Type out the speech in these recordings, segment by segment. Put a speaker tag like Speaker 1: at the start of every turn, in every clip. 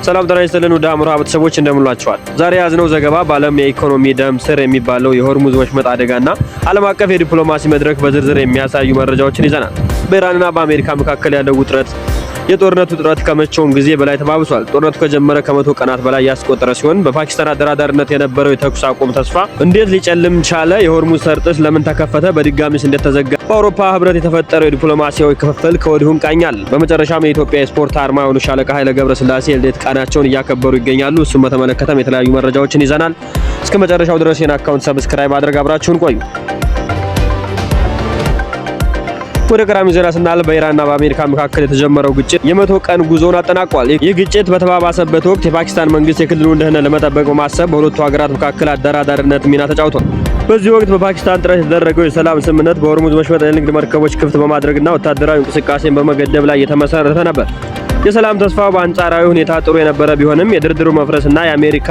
Speaker 1: ሰላም ጤና ይስጥልን ውድ አእምሮ ቤተሰቦች እንደምንላችኋል። ዛሬ የያዝነው ዘገባ በዓለም የኢኮኖሚ ደም ስር የሚባለው የሆርሙዝ ወሽመጥ አደጋና ዓለም አቀፍ የዲፕሎማሲ መድረክ በዝርዝር የሚያሳዩ መረጃዎችን ይዘናል። በኢራንና በአሜሪካ መካከል ያለው ውጥረት የጦርነቱ ውጥረት ከመቼውም ጊዜ በላይ ተባብሷል። ጦርነቱ ከጀመረ ከ100 ቀናት በላይ ያስቆጠረ ሲሆን በፓኪስታን አደራዳሪነት የነበረው የተኩስ አቁም ተስፋ እንዴት ሊጨልም ቻለ? የሆርሙዝ ሰርጥስ ለምን ተከፈተ? በድጋሚስ እንዴት ተዘጋ? በአውሮፓ ህብረት የተፈጠረው የዲፕሎማሲያዊ ክፍፍል ከወዲሁ እንቃኛለን። በመጨረሻም የኢትዮጵያ የስፖርት አርማ የሆኑ ሻለቃ ኃይለ ገብረስላሴ የልደት ቀናቸውን እያከበሩ ይገኛሉ። እሱን በተመለከተም የተለያዩ መረጃዎችን ይዘናል። እስከ መጨረሻው ድረስ ይህን account subscribe አድርግ አብራችሁን ቆዩ። ወደ ቀዳሚው ዜና ስናልፍ በኢራንና በአሜሪካ መካከል የተጀመረው ግጭት የ100 ቀን ጉዞውን አጠናቋል። ይህ ግጭት በተባባሰበት ወቅት የፓኪስታን መንግስት የክልሉን ደህንነት ለመጠበቅ በማሰብ በሁለቱ ሀገራት መካከል አደራዳሪነት ሚና ተጫውቷል። በዚህ ወቅት በፓኪስታን ጥረት የተደረገው የሰላም ስምምነት በሆርሙዝ ወሽመጥ የንግድ መርከቦች ክፍት በማድረግና ወታደራዊ እንቅስቃሴን በመገደብ ላይ የተመሰረተ ነበር። የሰላም ተስፋው በአንጻራዊ ሁኔታ ጥሩ የነበረ ቢሆንም የድርድሩ መፍረስና የአሜሪካ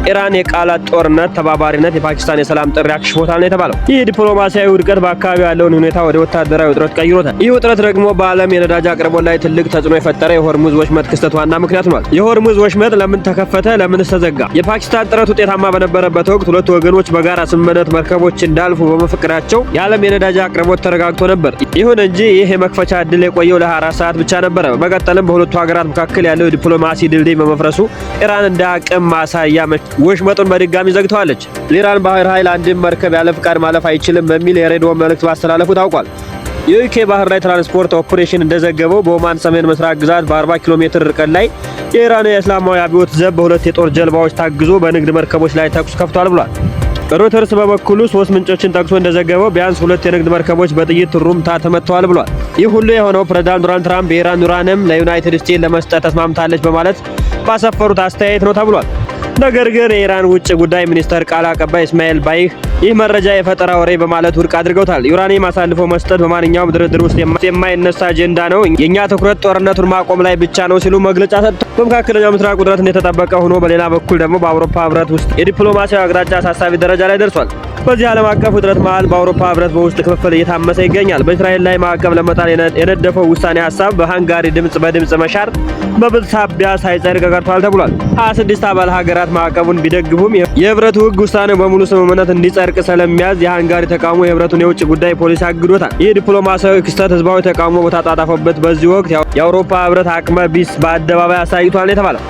Speaker 1: ኢራን የቃላት ጦርነት ተባባሪነት የፓኪስታን የሰላም ጥሪ አክሽፎታል ነው የተባለው። ይህ ዲፕሎማሲያዊ ውድቀት በአካባቢው ያለውን ሁኔታ ወደ ወታደራዊ ውጥረት ቀይሮታል። ይህ ውጥረት ደግሞ በዓለም የነዳጅ አቅርቦት ላይ ትልቅ ተጽዕኖ የፈጠረ የሆርሙዝ ወሽመጥ ክስተት ዋና ምክንያት ሆኗል። የሆርሙዝ ወሽመጥ ለምን ተከፈተ? ለምንስ ተዘጋ? የፓኪስታን ጥረት ውጤታማ በነበረበት ወቅት ሁለቱ ወገኖች በጋራ ስምምነት መርከቦች እንዳልፉ በመፍቀዳቸው የዓለም የነዳጅ አቅርቦት ተረጋግቶ ነበር። ይሁን እንጂ ይህ የመክፈቻ ዕድል የቆየው ለ24 ሰዓት ብቻ ነበረ። በመቀጠልም በሁለቱ ሀገራት መካከል ያለው የዲፕሎማሲ ድልድይ በመፍረሱ ኢራን እንደ አቅም ማሳያ ወሽመጡን በድጋሚ ዘግተዋለች። የኢራን ባህር ኃይል አንድም መርከብ ያለ ፍቃድ ማለፍ አይችልም በሚል የሬዲዮ መልእክት ማስተላለፉ ታውቋል። የዩኬ ባህር ላይ ትራንስፖርት ኦፕሬሽን እንደዘገበው በኦማን ሰሜን ምስራቅ ግዛት በ40 ኪሎ ሜትር ርቀት ላይ የኢራን የእስላማዊ አብዮት ዘብ በሁለት የጦር ጀልባዎች ታግዞ በንግድ መርከቦች ላይ ተኩስ ከፍቷል ብሏል። ሮይተርስ በበኩሉ ሶስት ምንጮችን ጠቅሶ እንደዘገበው ቢያንስ ሁለት የንግድ መርከቦች በጥይት ሩምታ ተመትተዋል ብሏል። ይህ ሁሉ የሆነው ፕሬዝዳንት ዶናልድ ትራምፕ የኢራን ዩራኒየም ለዩናይትድ ስቴትስ ለመስጠት ተስማምታለች በማለት ባሰፈሩት አስተያየት ነው ተብሏል። ነገር ግን የኢራን ውጭ ጉዳይ ሚኒስተር ቃል አቀባይ እስማኤል ባይህ ይህ መረጃ የፈጠራ ወሬ በማለት ውድቅ አድርገውታል። ዩራኒየም አሳልፎ መስጠት በማንኛውም ድርድር ውስጥ የማይነሳ አጀንዳ ነው፣ የእኛ ትኩረት ጦርነቱን ማቆም ላይ ብቻ ነው ሲሉ መግለጫ ሰጥተዋል። በመካከለኛው ምስራቅ ውጥረት እንደተጠበቀ ሆኖ በሌላ በኩል ደግሞ በአውሮፓ ህብረት ውስጥ የዲፕሎማሲያዊ አቅጣጫ አሳሳቢ ደረጃ ላይ ደርሷል። በዚህ ዓለም አቀፍ ውጥረት መሃል በአውሮፓ ህብረት በውስጥ ክፍፍል እየታመሰ ይገኛል። በእስራኤል ላይ ማዕቀብ ለመጣል የነደፈው ውሳኔ ሀሳብ በሃንጋሪ ድምጽ በድምጽ መሻር መብት ሳቢያ ሳይጸድቅ ቀርቷል ተብሏል። 26 አባል ሀገራት ማዕቀቡን ቢደግፉም የህብረቱ ህግ ውሳኔው በሙሉ ስምምነት እንዲጸድቅ ስለሚያዝ የሃንጋሪ ተቃውሞ የህብረቱን የውጭ ጉዳይ ፖሊሲ አግዶታል። ይህ ዲፕሎማሲያዊ ክስተት ህዝባዊ ተቃውሞ በተጧጧፈበት በዚህ ወቅት የአውሮፓ ህብረት አቅመ ቢስ በአደባባይ አሳይቷል የተባለው።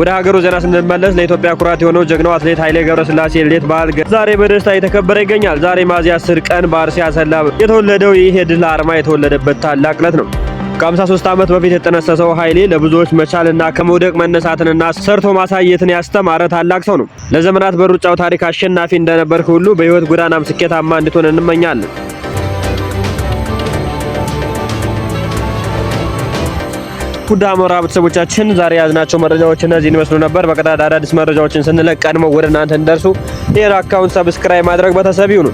Speaker 1: ወደ ሀገሩ ዜና ስንመለስ ለኢትዮጵያ ኩራት የሆነው ጀግናው አትሌት ኃይሌ ገብረስላሴ የልደት በዓል ዛሬ በደስታ እየተከበረ ይገኛል። ዛሬ ሚያዝያ 10 ቀን በአርሲ አሰላ የተወለደው ይህ የድል አርማ የተወለደበት ታላቅ ዕለት ነው። ከ53 ዓመት በፊት የተጠነሰሰው ኃይሌ ለብዙዎች መቻልና ከመውደቅ መነሳትንና ሰርቶ ማሳየትን ያስተማረ ታላቅ ሰው ነው። ለዘመናት በሩጫው ታሪክ አሸናፊ እንደነበርክ ሁሉ በህይወት ጎዳናም ስኬታማ እንድትሆን እንመኛለን። ውድ አሞራ ቤተሰቦቻችን፣ ዛሬ የያዝናቸው መረጃዎች እነዚህን ይመስሉ ነበር። በቀጣይ አዳዲስ መረጃዎችን ስንለቅ ቀድመው ወደ እናንተ እንዲደርሱ ይህን account subscribe ማድረግ ቤተሰብ ይሁኑ።